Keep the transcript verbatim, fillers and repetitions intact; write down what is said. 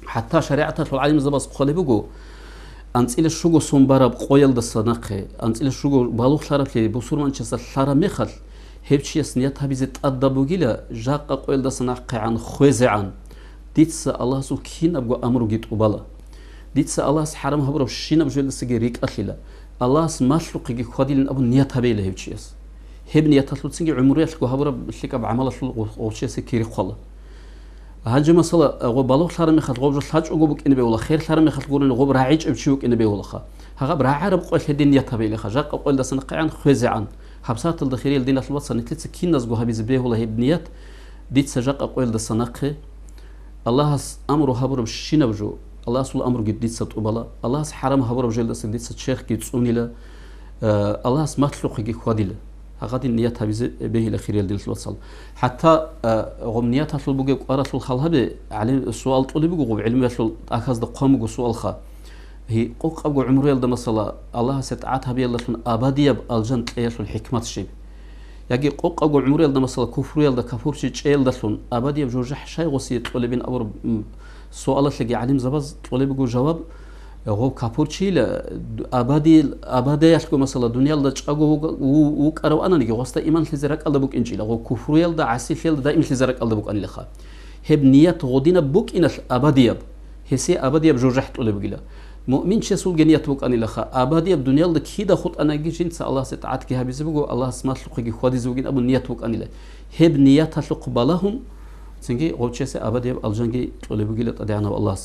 ХӀатта шаригӀаталъул гӀалимзабаз хъвалеб буго, анцӀила щуго сон бараб къоялдаса нахъе, анцӀила щуго балугълъараблъи бусурманчиясда лъараб мехалъ, гьев чияс ният гьабизе тӀадаб бугила, жакъа къоялдаса нахъегӀан хвезегӀан. Дица Аллагьасул кинабго амруги тӀубала. Дица Аллагьас хӀарам гьабураб щинаб жоялдасаги рикӀкӀалъила. Аллагьас малъухъеги хьвадилин абун ният гьабейила гьев чияс. Гьеб нияталъуцинги гӀумруялъго гьабураб лъикӀаб гӀамалалъул гъов-, гъов чиясе кири хъвала. Гьанже, масала, гъоб балугълъараб мехалъ гъоб жо лъачӀого букӀине бегьула, херлъараб мехалъ гурони гъоб рагӀичӀев чи вукӀине бегьулаха. Гьагъаб рагӀараб къоялъ гьедин ният гьабейилаха, жакъа къоялдаса нахъегӀан хвезегӀан. ГьабсагӀаталда, хириял диналъул вацал, нилъеца киназго гьабизе бегьула гьеб ният, дица жакъа къоялдаса нахъе. Аллагьас амру гьабураб щинаб жо, Аллагьасул амруги дица тӀубала, Аллагьас хӀарам гьабураб жоялдаса дица черхги цӀунила, э, Аллагьас малъухъеги хьвадила. Гьагъадин ният гьабизе бегьила, хириял диналъул вацал. ХӀатта, э, гъоб нияталъул бугеб кӀваралъул хал гьабе, гӀалим суал кьолеб буго, гъоб гӀилмуялъул тӀахьазда хъван буго суалха. Гьи, къокъабго гӀумруялда, масала, Аллагьасе тӀагӀат гьабиялдалъун абадияб алжан кьеялъул хӀикмат щиб? Яги къокъабго гӀумруялда, масала, куфруялда капурчи чӀеялдалъун абадияб жужахӀ щай гъосие кьолебин абураб, м, суалалъеги гӀалимзабаз кьолеб буго жаваб: гъов капурчийила, д-, абадил-, абадиялъго, масала, дуниялда чӀаго вуга-, ву-, вукӀараваниги, гъосда иманлъизе ракӀалда букӀинчӀила, гъов куфруялда, гӀасилъиялда даимлъизе ракӀалда букӀанилаха. Гьеб ният гъодинаб букӀиналъ абадияб, гьесие абадияб жужахӀ тӀолеб бугила. Муъминчиясулги ният букӀанилаха, абадияб дуниялда кида хутӀанаги жинца Аллагьасе тӀагӀатги гьабизе буго, Аллагьас малъухъеги хьвадизе бугин абун ният букӀанила. Гьеб нияталъухъ балагьун, цинги гъов чиясе абадияб алжанги кьолеб бугила ТӀадегӀанав Аллагьас.